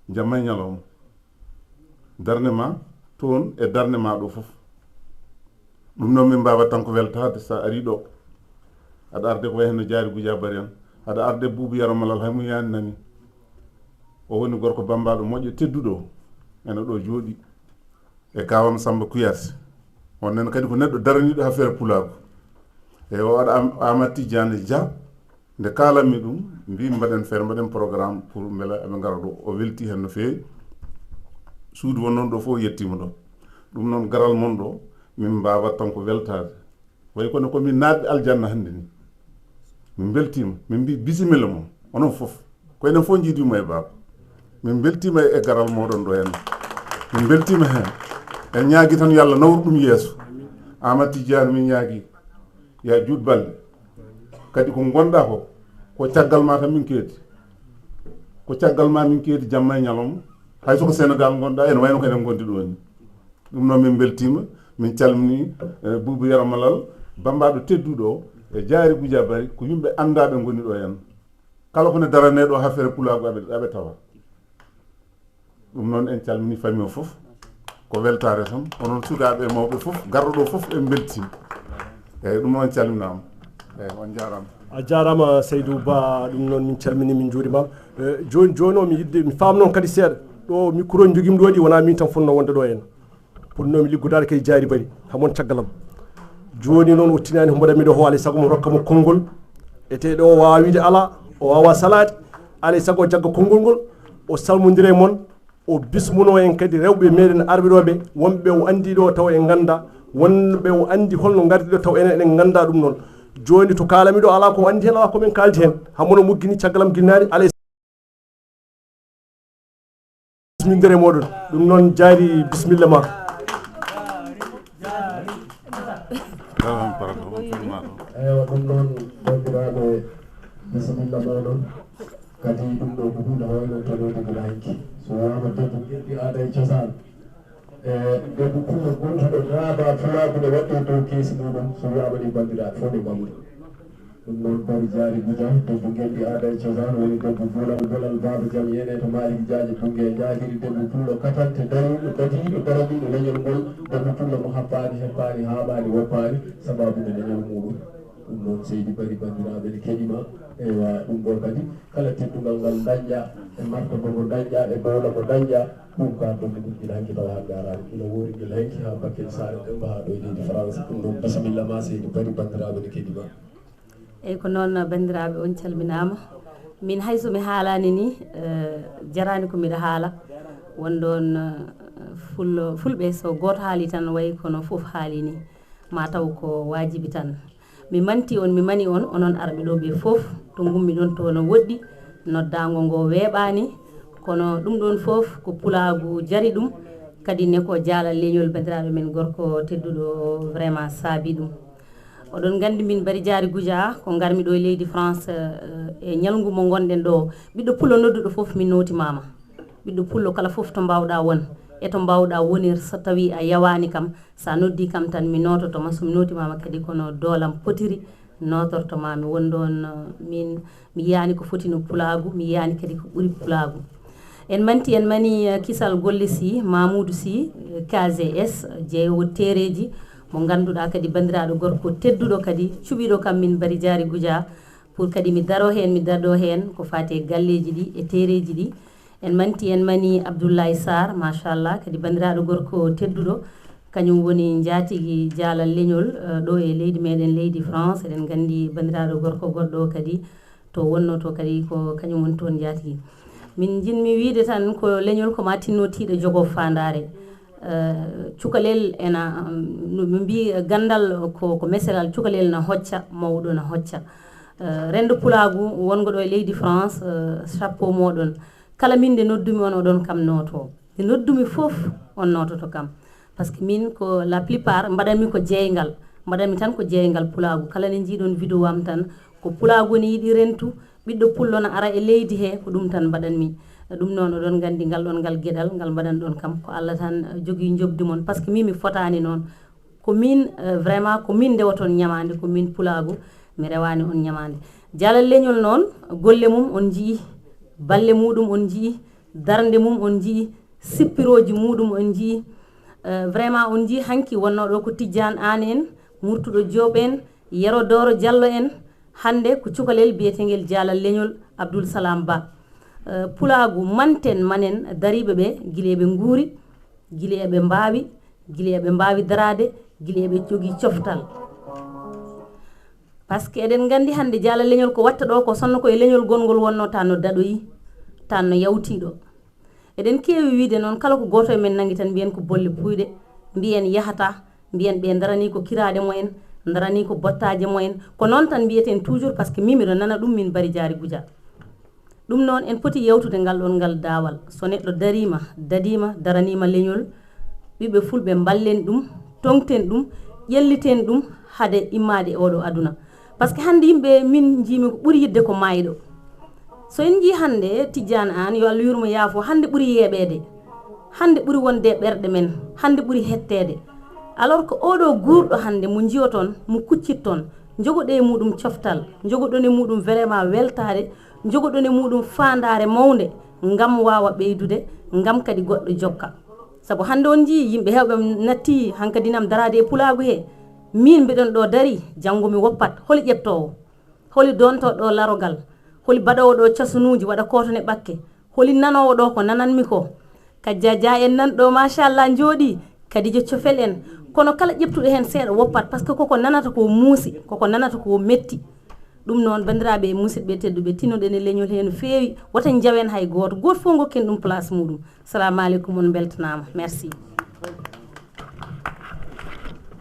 Jamma e ñalawma. Darnde ma toon e darnde ma ɗo fof. Ɗum noon min mbaawat tan ko weltaade so a arii ɗo. Aɗa arde ko wayi heen no Jaari Guja Bari en. Aɗa arde Buubu Yero Malal, hay mo yaani nani. O woni gorko bammbaaɗo moƴƴo tedduɗo o. Ene ɗo jooɗi. E kaawam Samba Kuyat. On nen kadi ko neɗɗo daraniiɗo affaire pulaagu. E o waɗa Am- Amat Tidiane Dia. Nde kaalanmi ɗum, mbi mbaɗen feere, mbaɗen programme pour mbele aɓe ngara ɗo. O welti heen no feewi. Suudu won noon ɗo fof yettiima ɗo. Ɗum noon garal mon ɗo, min mbaawat tan ko weltaade. Wayi kono ko min naatɓe aljanna hannde ni. Min mbeltiima, min mbi bisimilla mon, onon fof. Ko enen fof njiidi umma e baaba. Min mbeltiima e garal mooɗon ɗo heen. Min mbeltiima heen. En ñaagi tan yo Allah nawru ɗum yeeso. Amat Tidiane min ñaagi. Ya juut balɗe. Kadi ko ngonɗa ko, ko caggal ma tan min keedi. Ko caggal ma min keedi jamma e ñalawma. Hay so ko Sénégal ngonɗa, ene wayno ko enen ngondi ɗo ni. Ɗum noon min mbeltiima, min calmini, eh, Buubu Yero Malal, bammbaaɗo tedduɗo o, e Jaari Guja Bari, ko yimɓe anndaaɓe ngoni ɗo heen. Kala ko ne daranee ɗo affaire pulaagu aɓe, aɓe tawa. Ɗum noon en calmini famille o fof. Ko weltaare tan, onon sukaaɓe e mawɓe fof, garɗo ɗo fof en mbeltiima. Eeyi, ɗum noon calminaama. Eeyi, on njaaraama. A jaaraama Seydou Ba, ɗum noon min calmini, min njuuriima. Eh, jooni, jooni o mi yiɗde, mi faam noon kadi seeɗa. Ɗo micro njogimi ɗo ɗi, wonaa min tan fotnoo wonde ɗo heen. Fotnoomi liggodaade kay Jaari Bari, hamon caggalam. Jooni noon o tinaani ko mbaɗanmi ɗo ko alay sago mo rokka mo konngol. Etee ɗo o waawaa wiide alaa, o waawaa salaade. Alay sago o jagga konngol ngol, o salmondira e mon, o bismunoo en kadi rewɓe meɗen arɓe ɗo ɓe, wonɓe o anndi ɗo taw en ngannda, wonɓe o anndi holno ngardi ɗo taw enen eɗen ngannda ɗum noon. Jooni to kaalami ɗo alaa ko anndi heen, alaa ko min kaaldi heen. Hamon o moggini caggalam ginnaani, alay bismindere mooɗon. Ɗum noon Jaari, bisimilla ma. Ewa, ɗum noon, banndiraaɓe, bisimilla mooɗon. Kadi ɗum ɗo ko huunde hoynantanoonde gila hanki. So wiyaama debbo ngenndi aada e cosaan, e debbo pullo gontuɗo naaba pulaagu ne waɗde dow keesi muɗum, so wiyaama ɗi banndiraaɓe fof ɗi mbamri. Ɗum noon Bari Jaari Guja, debbo ngenndi aada e cosaan, woni debbo buulam bolal baaba jam yene to Maaliki Jaaje Bunnge Jaakiri, debbo pullo katante dariiɗo, dadiiɗo, daraniiɗo leñol ngol, debbo pullo mo happaani, heppaani, haaɓaani, woppaani, sabaabu nde leñol muɗum. Ɗum noon seydi Bari banndiraaɓe ne keɗima, ewa ɗum ɗo kadi kala teddungal ngal dañƴa, e martaba mo dañƴa, e dowla mo dañƴa, ɗum ka ɗum ɗum gila hanki tawa hannde araani, gila woori gila hanki haa Bakel Saare Demba haa ɗo e leydi France. Ɗum noon bisimilla ma seydi Bari banndiraaɓe ne keɗima. Eyi ko noon banndiraaɓe on calminaama. Min hay so mi haalaani ni, eh, jaraani ko miɗa haala. Won ɗoon, eh, fullo, fulɓe so gooto haali tan wayi kono fof haali ni. Ma taw ko waajibi tan. Mi manti on, mi mani on, onon arɓe ɗo ɓe fof, to ngummi ɗon to no woɗɗi, noddaango ngo weeɓaani, kono ɗum ɗon fof ko pulaagu jari ɗum, kadi ne ko jaalal leñol banndiraaɓe men gorko tedduɗo vraiment saabi ɗum. Oɗon nganndi min Bari Jaari Guja ko ngarmi ɗo e leydi France, eh, e ñalngu mo ngonɗen ɗo, ɓiɗɗo pullo nodduɗo fof min nootimaama. Ɓiɗɗo pullo kala fof to mbaawɗaa won, e to mbaawɗaa wonir so tawii a yawaani kam, so a noddii kam tan mi noototo ma, so mi nootimaama kadi kono doolam potiri nootorto ma. Mi won ɗoon, eh, min mi yiyaani ko foti no pulaagu, mi yiyaani kadi ko ɓuri pulaagu. En manti en mani, eh, kisal golle si, Mamoudou si, eh, K G S, jeeyowo tereeji, mo ngannduɗaa kadi banndiraaɗo gorko tedduɗo kadi, cuɓiiɗo kam min Bari Jaari Goudia, pour kadi mi daro heen, mi daɗo heen ko faati e galleeji ɗi e tereeji ɗi. En manti en mani Abdoulaye Sarr, machallah, kadi banndiraaɗo gorko tedduɗo, kañum woni njaatigi jaalal leñol, eh, ɗo e leydi meɗen, leydi France. Eɗen nganndi banndiraaɗo gorko goɗɗo kadi to wonno to kadi ko kañum woni toon njaatigi. Min njiɗmi wiyde tan ko leñol ko ma tinno tiiɗo jogo faandaare. Eh, cukalel ena, mm, no ɓe mbii ganndal ko, ko meseral, cukalel na hocca, mawɗo na hocca. Eh, renndo pulaagu wongo ɗo e leydi France, eh, chapeau moɗon. Kala min nde noddumi on, oɗon kam nooto. Nde noddumi fof, on noototo kam. Parce que min ko la plupart mbaɗanmi ko jeeyngal. Mbaɗanmi tan ko jeeyngal pulaagu. Kala nde njiiɗon vidéo am tan, ko pulaagu ne yiɗi rentu, ɓiɗɗo pullo na ara e leydi he, ko ɗum tan mbaɗanmi. Ɗum noon oɗon nganndi ngal ɗon ngal geɗal, ngal mbaɗanɗon kam. Ko Allah tan, eh, jogii njoɓdi mon. Parce que min mi fotaani noon. Ko min, eh, vraiment, ko min ndewoton ñamaande, ko min pulaagu, mi rewaani on ñamaande. Jaalal leñol noon, golle mum on njii, balle muɗum on njii, darnde mum on njii, sippirooji muɗum on njii. Eh, vraiment, on njii hanki wonnoo ɗo ko Tijjaan Aan en, Murtuɗo Joob en, Yero Dooro Jallo en, hannde ko cukalel biyeteengel Jaalal Leñol Abdul Salaam Ba. Eh, pulaagu manten manen dariiɓe ɓe, gila eɓe nguuri, gila eɓe mbaawi, gila eɓe mbaawi daraade, gila eɓe jogii coftal. Parce que eɗen nganndi hannde Jaalal Leñol ko watta ɗo ko sonno ko e leñol gonngol wonno tan no daɗoyi, tan no yawtii ɗo. Eɗen keewi wiyde noon, kala ko gooto e men nanngi tan mbiyen ko bolle puuyɗe, mbiyen yahata, mbiyen ɓe ndaranii ko kiraaɗe mumen, ndaranii ko bottaaje mumen. Ko noon tan mbiyeten toujours, parce que min miɗo nana ɗum min Bari Jaari Goudia. Ɗum noon en poti yewtude ngal ɗon ngal daawal. So neɗɗo dariima, dadiima, daraniima leñol, ɓiɓɓe fulɓe mballen ɗum, toŋten ɗum, ƴelliten ɗum hade immaade e oɗo aduna. Parce que hannde yimɓe min njiimi ko ɓuri yiɗde ko maayɗo. So en njii hannde Tijjaan Aan, yo Allah yurmo yaafo, hannde ɓuri yeeɓeede. Hannde ɓuri wonde e ɓerɗe men, hannde ɓuri hetteede. Alors que oɗo guurɗo hannde mo njiyoton, mo kuccitton, njogoɗe e muɗum coftal, njogoɗon e muɗum vraiment weltaare, njogoɗon e muɗum faandaare mawnde, ngam waawa ɓeydude, ngam kadi goɗɗo jokka. Sabu hannde on njii yimɓe heewɓe natti hankadinam daraade e pulaagu he. Min mbiɗon ɗo dari, janngo mi woppat, holi ƴettoowo? Holi dontooɗo ɗo larogal? Holi baɗoowo ɗo casunuuji, waɗa kootone ɓakke? Holi nanoowo ɗo ko nananmi ko? Kajja Dia en nan ɗo, machallah, njooɗii. Kadijo Cofel en. Kono kala ƴeftuɗo heen seeɗa woppat, parce que koko nanata ko muusi, koko nanata ko metti. Ɗum noon, banndiraaɓe e musidɓe tedduɓe, tinoɗen e leñol hee no feewi. Wota njawen hay gooto. Gooto fof ngokken ɗum place muɗum. Salamu aleykum, on mbeltanaama. Merci.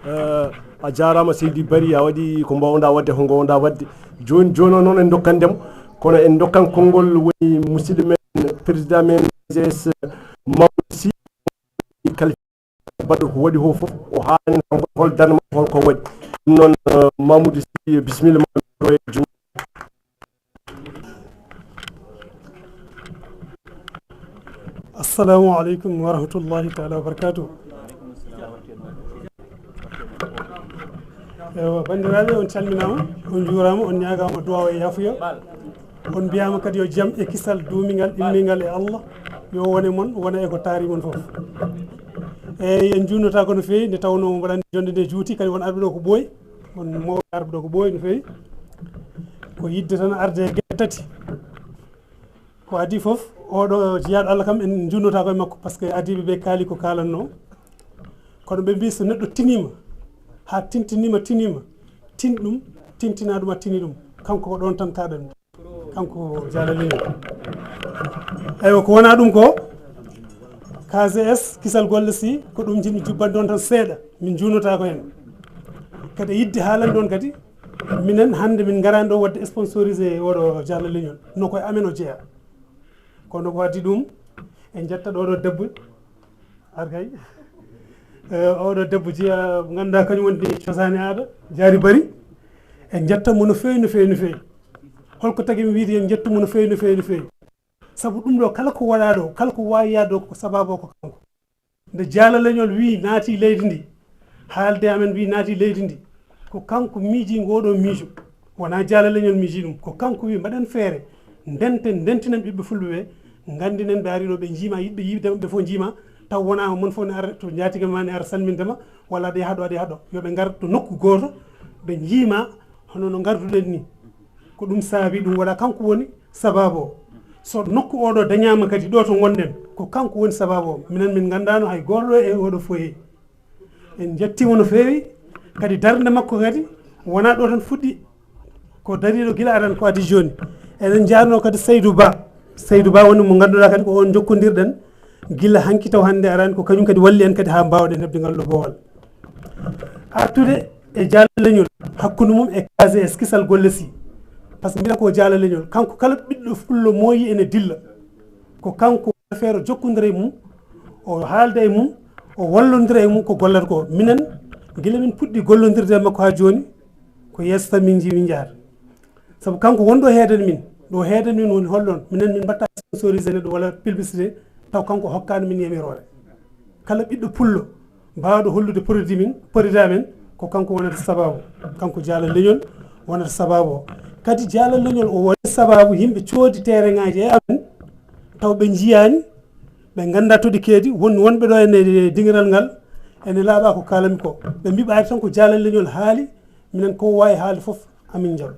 Eh, a jaaraama seydi Bari, a waɗi ko mbaawɗaa waɗde, ko ngoowɗaa waɗde. Jooni jooni o noon en ndokkan ndemo, kono en ndokkan konngol woni musidɗo men, président men G S, Mamadou Sy, kala baɗɗo ko waɗi ko fof, o haalani kanko hol darnde makko, hol ko waɗi. Ɗum noon, eh, Mamadou Sy, bisimilla ma, ɗo e junngo. Assalamu aleykum wa rahmatullahi taala wa barakatuh. Ewa, banndiraaɓe, on calminaama, on njuuraama, on ñaagaama duwaaw e yaafuya. On mbiyaama kadi yo jam e kisal duumingal, immingal e Allah, yo wone mon, wona e ko taari mon fof. Eyi, en njunnotako no feewi, nde tawnoo mbaɗanɗe jonnde nde juuti, kadi won arɓe ɗo ko ɓooyi, won mawɓe arɓe ɗo ko ɓooyi no feewi. Ko yiɗde tan arde e geɗe tati. Ko adii fof, oɗo jiyaaɗo Allah kam en njunnotako e makko, parce que adiiɓe ɓe kaali ko kaalannoo. Kono ɓe mbii so neɗɗo tiniima, haa tintiniima, tiniima, tin ɗum, tintinaa ɗum a tini ɗum. Kanko ko ɗoon tan kaɗanmi. Kanko Jaalal Leñol. Eywa, ko wonaa ɗum ko, K G S, kisal golle si, ko ɗum njiɗmi jubbande on tan seeɗa, min njuunotaako heen. Kadi e yiɗde haalande on kadi, minen hannde min ngaraani ɗo waɗde sponsorisé oɗo Jaalal Leñol, no koye amen o jeyaa. Kono ko adii ɗum, en njettat oɗo debbo, ar kay. Eh, oɗo debbo jeyaa, mo ngannduɗaa kañum woni cosaani aada, Jaari Bari. En njettat mo no feewi, no feewi, no feewi. Holko tagi mi wiide en njettu mo no feewi, no feewi, no feewi? Sabu ɗum ɗo, kala ko waɗaa ɗo, kala ko waawi yaade ɗo, ko sabaabu o ko kanko. Nde Jaalal Leñol wii naati leydi ndi, haalde amen wii naati leydi ndi, ko kanko miijii ngoo ɗoo miijo. Wonaa Jaalal Leñol miijii ɗum, ko kanko wii mbaɗen feere, ndenten, ndentinen ɓiɓɓe fulɓe ɓe, Nganndinen ɓe ari ɗo, ɓe njiima, yiɗɓe yiide ɓe fof njiima, taw wonaa mon fof ne ara to njaatige ma ne ara salminde ma, walla aɗa yaha ɗo, aɗa yaha ɗo. Yo ɓe ngar to nokku gooto, ɓe njiima hono no ngarduɗen ni. Ko ɗum saabi ɗum waɗa, kanko woni sabaabu o. So nokku oɗo dañaama kadi ɗo to ngonɗen, ko kanko woni sabaabu o. Minen min nganndaano hay gooto ɗo e oɗo foyer. En njettiima no feewi, kadi darnde makko kadi wonaa ɗo tan fuɗɗi, ko dariiɗo gila aran ko adii jooni. Eɗen njaarnoo kadi Saydou Ba. Saydou Ba woni mo ngannduɗaa kadi ko on njokkondirɗen gila hanki taw hannde arani, ko kañum kadi walli en kadi haa mbaawɗen heɓde ngal ɗo boowal. Artude e Jaalo Leñol hakkunde mum e K G S, kisal golle si. Par ce que mbiɗa ko Jaalo Leñol, kanko kala ɓiɗɗo pullo mooyi ene dilla. Ko kanko feero jokkondira e mum, o haalda e mum, o wallondira e mum ko gollata ko. Minen, gila min puɗɗi gollondirde e makko haa jooni, ko yeeso tan min njii min njahata. Sabu kanko wonɗo heedani min, ɗo heedani min woni holɗon, minen min mbatta sponsorisé neɗɗo walla publicité, taw kanko hokkaani min yamiroore. Kala ɓiɗɗo pullo baawɗo hollude produit min, produit amen, ko kanko wonata sabaabu. Kanko Jaalo Leñol wonata sabaabu o. Kadi Jaalo Leñol o woni sabaabu yimɓe coodi terrain ŋaaji e amen, taw ɓe njiyaani, ɓe nganndaa to ɗi keedi. Won wonɓe ɗo ene dingiral ngal, ene laaɓa ko kaalami ko. Ɓe mbiɓaade tan ko Jaalo Leñol haali, minen ko waawi haalde fof amin njaɓa.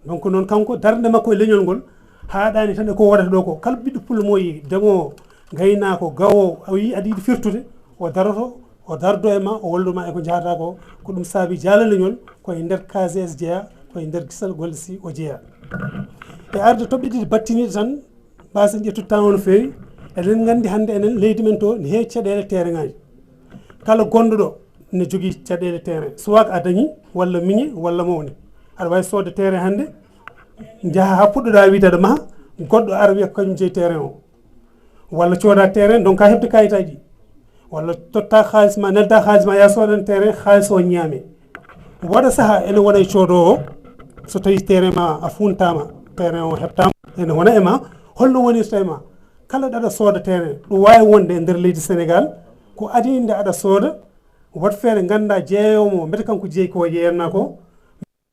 Donc noon kanko darnde makko e leñol ngol haaɗaani tan e ko waɗata ɗo ko. Kala ɓiɗɗo pullo mo yii, ndemoowo, gaynaako, gawoowo, a yii aɗa yiɗi firtude, o daroto, o dardo e ma, o wallu ma e ko njahata ko. Ko ɗum saabi Jaalo Leñol ko e nder K G S jeyaa, ko e nder kisal golle si o jeyaa. E arde toɓɓe ɗiɗi battiniiɗe tan, mbaasen ƴettude temps o no feewi, eɗen nganndi hannde enen leydi men to ne heewi caɗeele terrain ŋaaji. Kala gonɗo ɗo ne jogii caɗeele terrain, soit a dañi walla miñe walla mawne. Aɗa waawi soodde terrain hannde, njaha haa puɗɗoɗaa wiide aɗa maha, goɗɗo ara wiya ko kañum jeyi terrain o. Walla cooda terrain, donc ka heɓde kayitaaji. Walla totta xaalis ma, nelda xaalis ma, yaa soodan terrain, xaalis o ñaame. Waɗa saha ene wona e coodoowo, so tawi terrain ma a fuuntaama, terrain o heɓtaama, ene wona e ma, holno wonirta e ma? Kala ɗo aɗa sooda terrain, ɗum waawi wonde e nder leydi Sénégal, ko adii nde aɗa sooda, wat feere ngannda jeeyoowo mo, mbete kanko jeeyi ko yeeyanma ko,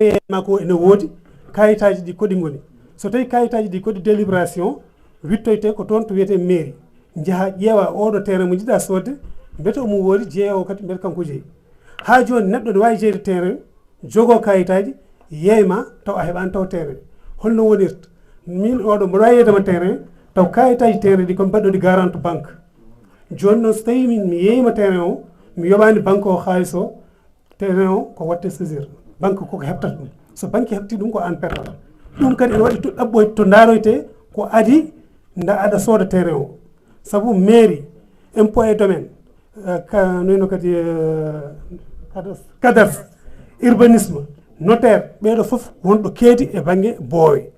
yeeyanma ko ene woodi, kayitaaji ɗi koɗi ngoni. So tawi kayitaaji ɗi koɗi délibération, wittoyte ko toon to wiyetee mairie. Njaha ƴeewa oɗo terrain mo jiɗɗa soodde, mbete omo woodi jeeyoowo kadi, mbete kanko jeeyi. Haa jooni neɗɗo ne waawi jeyde terrain, jogoo kayitaaji, yeeyma taw a heɓaani taw terrain. Holno wonirta? Min oɗo mboɗo waawi yeeydema terrain, taw kayitaaji terrain ɗi ko mi mbaɗɗo ɗi garant banque. Jooni noon so tawi min mi yeeyma terrain o, mi yoɓaani banque o xaalis o, terrain o ko waɗte saisir. Banque koko heɓtata ɗum. So banque heɓti ɗum ko aan pertata. Ɗum kadi ene waɗi to ɗaɓɓoy-, to ndaaroyte ko adii nda aɗa sooda terrain o. Sabu mairie, impôt et domaine, eh, ka, noyno kadi, eh, cadastre, cadastre, urbanisme, notaire, ɓeeɗo fof wonɗo keedi e bannge boowe.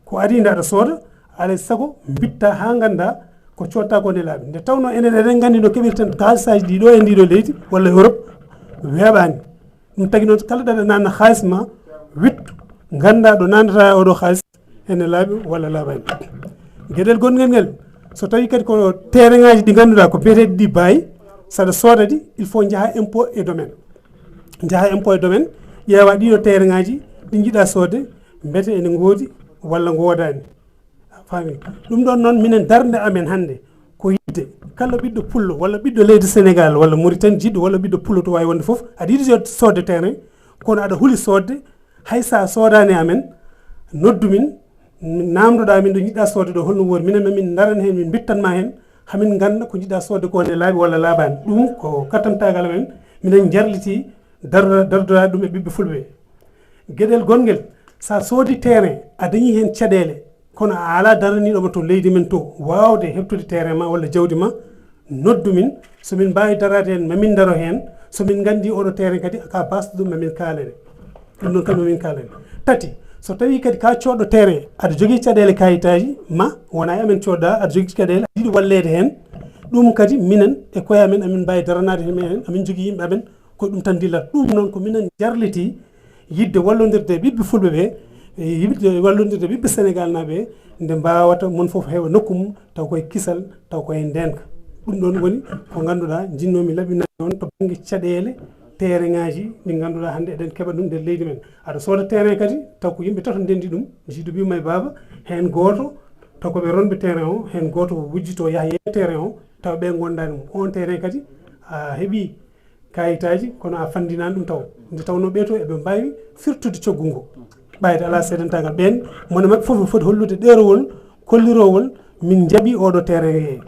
Ko adii nde aɗa sooda, alay sago mbitta haa ngannda ko coodta ko ne laaɓi. Nde tawnoo enen eɗen nganndi no keɓirten kaalisaaji ɗi ɗo e ndi ɗo leydi walla Europe, weeɓaani. Ɗum tagi noon kala ɗo aɗa naatna xaalis ma, wittu, ngannda ɗo naatnata oɗo xaalis, ene laaɓi walla laaɓaani. Geɗel gonngel ngel, so tawi kadi ko terrain ŋaaji ɗi ngannduɗaa ko biyeteeɗi ɗi baay, so aɗa sooda ɗi, il faut njaha impôt et domaine. Njaha impôt et domaine, ƴeewa ɗiɗo terrain ŋaaji ɗi njiɗa soodde, mbete ene ngoodi walla ngoodaani. A faami? Ɗum ɗoon noon minen darnde amen hannde ko yiɗde kala ɓiɗɗo pullo walla ɓiɗɗo leydi Sénégal walla Mauritanie jiɗɗo walla ɓiɗɗo pullo to waawi wonde fof, aɗa yiɗi soodde terrain, kono aɗa huli soodde, hay so a soodaani e amen, noddu min, naamndoɗaa min ɗo njiɗɗa soodde ɗo, holno woori, minen ma min ndaran heen, min mbittan ma heen, hamin ngannda ko njiɗɗa soodde ko ne laaɓi walla laaɓaani. Ɗum ko kattantaagal amen, minen njarlitii darora-, dardoraade ɗum e ɓiɓɓe fulɓe ɓe. Geɗel gonngel, so a soodi terrain, a dañii heen caɗeele, kono a alaa daraniiɗo ma to leydi men to, waawde heɓtude terrain ma walla jawdi ma, noddu min, so min mbaawi daraade heen, ma min ndaro heen, so min nganndi oɗo terrain kadi ka baasɗo ɗum, ma min kaalane. Ɗum ɗoon kam ma min kaalane. Tati, so tawii kadi ka coodɗo terrain, aɗa jogii caɗeele kayitaaji ma, wonaa e amen coodɗa, aɗa jogii caɗeele, aɗa yiɗi walleede heen, ɗum kadi minen e koye amen, amin mbaawi daranaade heen, amin njogii yimɓe amen, ko ɗum tan dillata. Ɗum noon ko minen njarlitii yiɗde wallondirde e ɓiɓɓe fulɓe ɓe, e yiɗde wallondirde ɓiɓɓe Sénégal naaɓe ɓe, nde mbaawata mon fof heɓa nokku mum, taw koye kisal, taw koye ndeenka. Ɗum ɗoon woni ko ngannduɗaa njinnoomi laɓɓinaade on to bannge caɗeele terrain ŋaaji ɗi ngannduɗaa hannde eɗen keɓa ɗum nder leydi men. Aɗa sooda terrain kadi, taw ko yimɓe tato ndenndi ɗum, jiidu ɓiyum e baaba, heen gooto Taw ko ɓe ronɓe terrain o, heen gooto o wujjitoo yaha yeeya terrain o, taw ɓe ngondaani mo. Oon terrain kadi, a heɓii kaayitaaji, kono a fanndinaani ɗum taw. Nde tawnoo ɓee to eɓe mbaawi firtude coggu ngo. Ɓayde alaa seedantaagal ɓeen, mone maɓɓe fof no foti hollude ɗeerowol, kolliroowol, min njaɓi oɗo terrain he.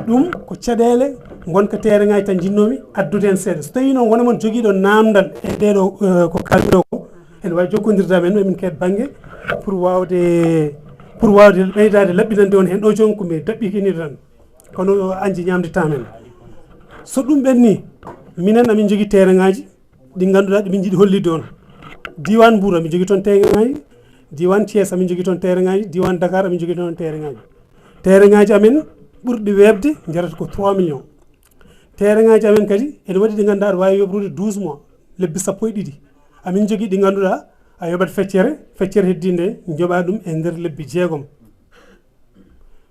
Ɗum ko caɗeele ngonka terrain ngaji tan njinnoomi addude heen seeɗa. So tawii noon wona mon jogiiɗo naamndal e ɗeeɗo, eh, ko kaalmi ɗo ko, ene waawi jokkondirde amen, emin keed bannge pour waawde, pour waawde ɓeydaade laɓɓinande on heen ɗo jooni ko mi daɓɓikinir tan. Kono anji ñaamde tamen. So ɗum ɓenni, minen amin jogii terrain ngaji ɗi ngannduɗaa ɗi min njiɗi hollitde on. Diiwaan Mbuur amin jogii toon terrain ngaji, diiwaan Thiès amin jogii toon terrain ngaji, diiwaan Dakar amin jogii toon terrain ngaji. Terrain ngaji amen ɓurɗi weeɓde njarata ko trois millions. Terrain ngaji amen kadi ene waɗi ɗi ngannduɗaa aɗa waawi yoɓrude douze mois, lebbi sappo e ɗiɗi. Amin jogii ɗi ngannduɗaa a yoɓat feccere, feccere heddi nde njoɓa ɗum e nder lebbi jeegom.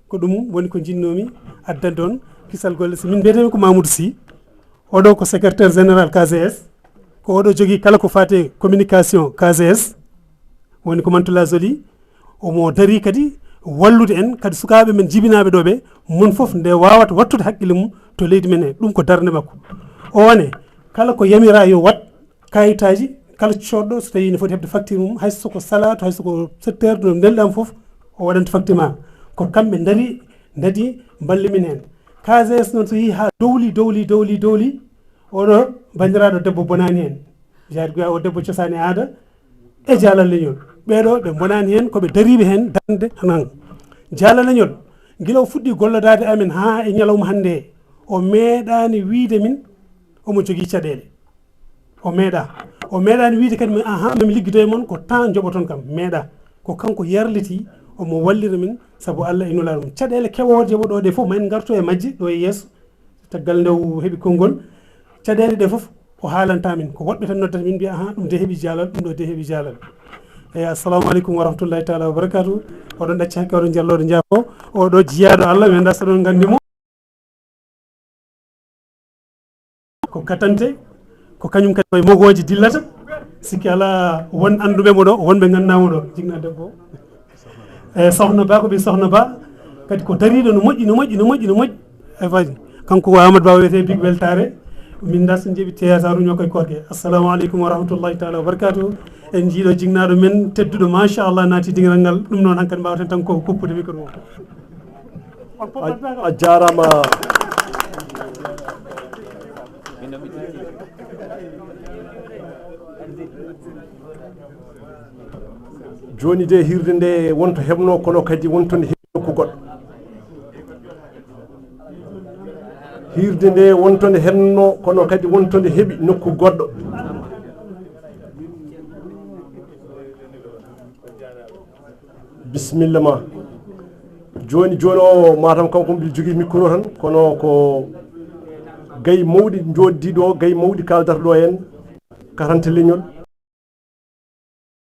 Ko ɗum woni ko njinnoomi addande on kisal golle. Si min mbiyetee ko Mamoudou Sy, oɗo ko secrétaire général K G S, ko oɗo jogii kala ko faati e communication K G S, woni ko Mantoula Joly, omo darii kadi wallude en, kadi sukaaɓe men jibinaaɓe ɗo ɓe, mon fof nde waawata wattude hakkille mum to leydi men he. Ɗum ko darnde makko. O wane, kala ko yamiraa yo waɗ, kayitaaji, kala coodɗo, so tawii ene foti heɓde facture mum, hay so ko salaatu, hay so ko sept heures, ɗo nelɗaama fof, o waɗanta facture ma. Ko kamɓe ndarii, ndadii, mballi min heen. K G S noon so yehii haa dowli, dowli, dowli, dowli, oɗo banndiraaɗo debbo bonaani heen. Jaari Guya o debbo cosaan e aada e Jaalal Leñol. Ɓeeɗo ɓe mbonaani heen, ko ɓe dariiɓe heen darnde nan. Jaalal Leñol, gila o fuɗɗii gollodaade amen haa e ñalawma hannde he, o meeɗaani wiyde min omo jogii caɗeele. O meeɗaa. O meeɗaani wiyde kadi min, "Ahan, mami liggido e mon, ko temps njoɓoton kam." Meeɗaa. Ko kanko yarlitii, omo wallira min, sabu Allah e Nulaaɗo mum. Caɗeele keɓooje o ɗo ɗe fof, ma en ngartu e majje ɗo e yeeso. Caggal nde o heɓi konngol, caɗeele ɗe fof o haalanta min. Ko woɗɓe tan noddata min, mbiya, "Ahan, ɗum de heɓi jaalal, ɗum ɗo de heɓi jaalal." Eyi, assalamu aleykum wa rahmatullahi taala wa barakatuh. Oɗon ɗacci hakke, oɗon njalla, oɗon njaafo. Oɗo jiyaaɗo Allah, mi anndaa so oɗon nganndi mo. Ko katante, ko kañum kadi koye mogooji dillata. Sikki alaa, won annduɓe mo ɗo, wonɓe nganndaa mo ɗo. Jigna debbo. E Sohna Ba, ko ɓii Sohna Ba, kadi ko dariiɗo no moƴƴi, no moƴƴi, no moƴƴi, no moƴƴi. E faji. Kanko ko Amadou Ba wiyetee Big Weltare. Min da so njeeɓi théâtre ñoo koye korke. Assalamu aleykum wa rahmatullahi taala wa barakatuh. En njiiɗo jignaaɗo men tedduɗo, machallah, naati dingiral ngal. Ɗum noon hankadi mbaawaten tan ko kuppude micro o. A, a jaaraama. Jooni de hiirde nde wonto heɓno, kono kadi wonto nde heɓi nokku goɗɗo. Hiirde nde wonto nde heɓno, kono kadi wonto nde heɓi nokku goɗɗo. Bisimilla ma. Jooni, jooni o Matam kanko mbiɗo jogii micro tan, kono ko gayi mawɗi njooɗdi ɗo, gayi mawɗi kaaldata ɗo en, katante leñol.